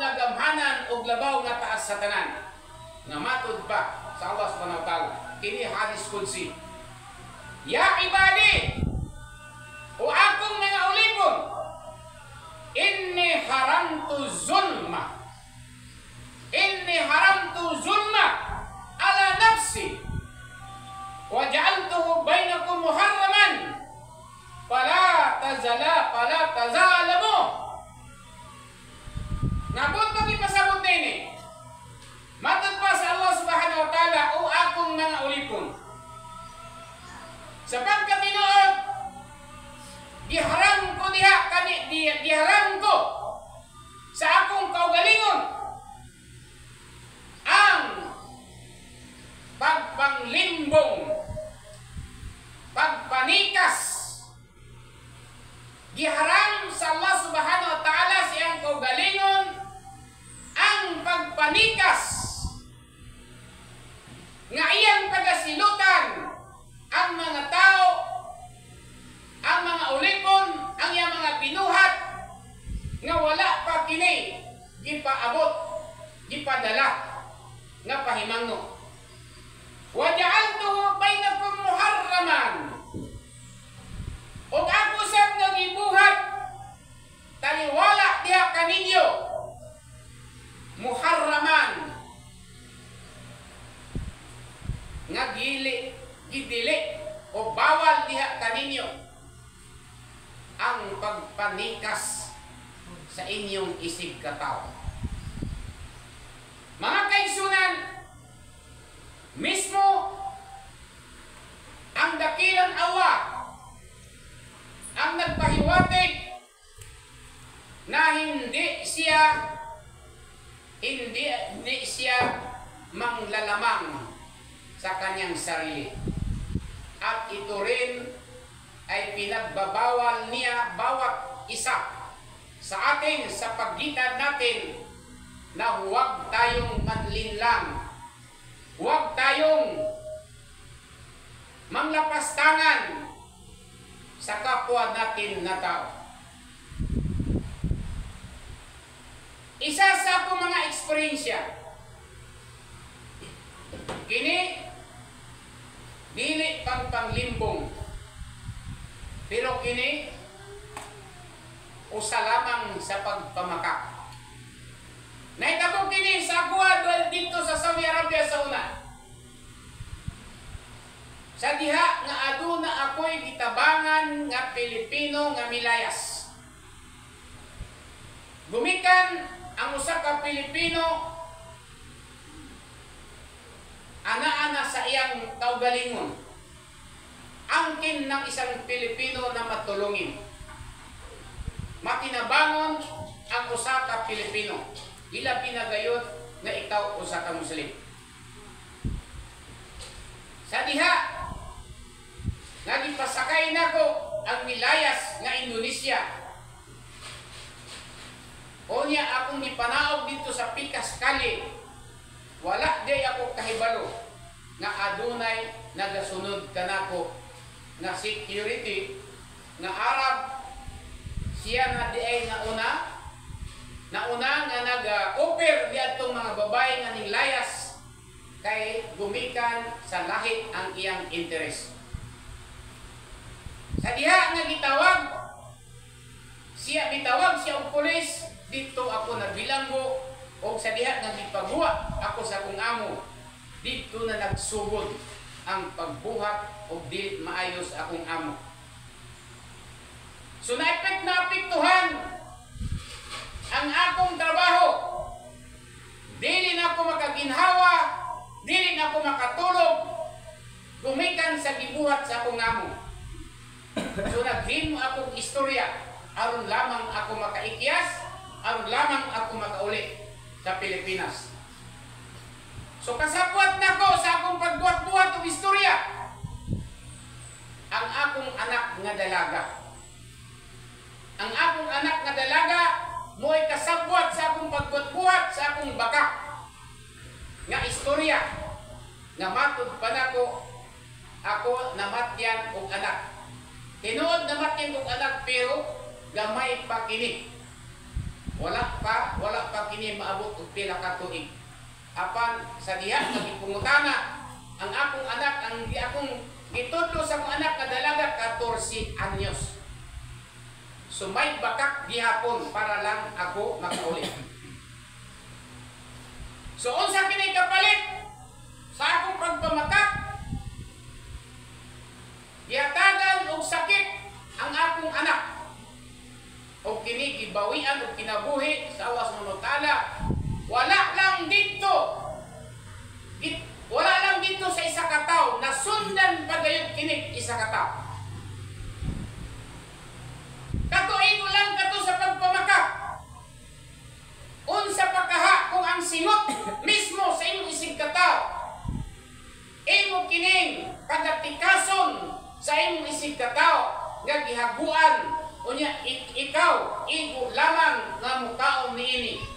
nga gamhanan ug labaw nga taas sa tanan. Nga matud pa sa Allah subhanahu wa ta'ala, kini hadis qudsi: "Ya ibadi, o akong mga ulipon, inni haramtu zulma. Inni haramtu zulma ala nafsi wa ja'altuhu bainakum muharraman fala tazala fala tazalamu." Nabot pag ipasabot nini. Matod pa sa Allah subhanahu wa ta'ala, o akong mga ulipon, sa pagkatinuod, giharam ko diha kani giharam ko sa akong kaugalingon ang pagpanglimbong, pagpanikas. Giharam sa Allah subhanahu wa ta'ala siyang kaugalingon ang pagpanikas nga iyang pagasilutan ang mga tao, ang mga ulipon, ang iyang mga binuhat nga wala pa kini gipaabot, gipadala nga pahimangno. Wa ja'altuhu bainakum muharraman. Ug ako sab nga gibuhat taliwala diha kaninyo muharraman nga gili gidili o bawal diha kaninyo ang pagpanikas sa inyong isig katawo. Mga kaigsunan, mismo ang dakilang Allah ang nagpahiwatig na hindi siya manglalamang sa kanyang sarili. At ito rin ay pinagbabawal niya bawat isa sa atin, sa pagitan natin, na huwag tayong manlinlang. Huwag tayong manglapastangan sa kapwa natin na tao. Isa sa akong mga eksperyensya, kini dili pang panglimbong, pero kini usa lamang sa pagpamakak. Nahitabo kini sa akoa dito sa Saudi Arabia sa una. Sa diha nga aduna ako'y gitabangan nga Pilipino nga milayas. Gumikan ang usa ka Pilipino ana-ana sa iyang kaugalingon. Angkin ng isang Pilipino na matulungin. Makinabangon ang usa ka Pilipino. Ilabi na gayon nga ikaw usa ka Muslim. Sa diha nga gipasakay nako ang milayas nga Indonesia. Unya akong gipanaog dito sa Pikas Kali. Wala day ako kahibalo nga adunay nagasunod kanako nga security nga Arab. Siya na di ay nauna nauna nga nag-offer diadtong mga babae nga ning layas kay gumikan sa lahi ang iyang interes. Sa diha nga gitawag siya, gitawag siya og pulis, dito ako nabilanggo, og sa diha nga gipaguwa ako sa akong amo, dito na nagsugod ang pagbuhat og dili maayos akong amo. So naepek na apektuhan ang akong trabaho. Dili na ako makaginhawa, dili na ako makatulog, gumikan sa gibuhat sa akong amo. So naghimo akong istorya aron lamang ako makaikyas, aron lamang ako makauli sa Pilipinas. So kasabwat nako sa akong pagbuhat-buhat og istorya, ang akong anak nga dalaga. Ang akong anak nga dalaga mo'y kasabwat sa akong pagbuhat-buhat sa akong baka nga istorya nga matud pa nako ako namatyan og anak. Tinuod namatyan og anak, pero gamay pa kini. Wala pa pa kini maabot og pila ka tuig. Apan sa diha nga gipangutana ang akong anak, ang di akong gitudlo sa akong anak nga dalaga, 14 anyos. So may bakak gihapon para lang ako makauli. So unsa kini kapalit sa akong pagpamakak? Gihatagan og sakit ang akong anak. O kini gibawian og kinabuhi sa Allah subhanahu wa ta'ala. Wala lang dito. Wala lang dito sa isa ka tawo, nasundan pa gayud kini isa ka tawo. Kato igo lang kato sa pagpamakak. Unsa pa kaha kung ang singot mismo sa imong isig katawo, imo kining pagatikason sa imong isig katawo nga gihaguan, unya ikaw igo lamang nga mukaon niini.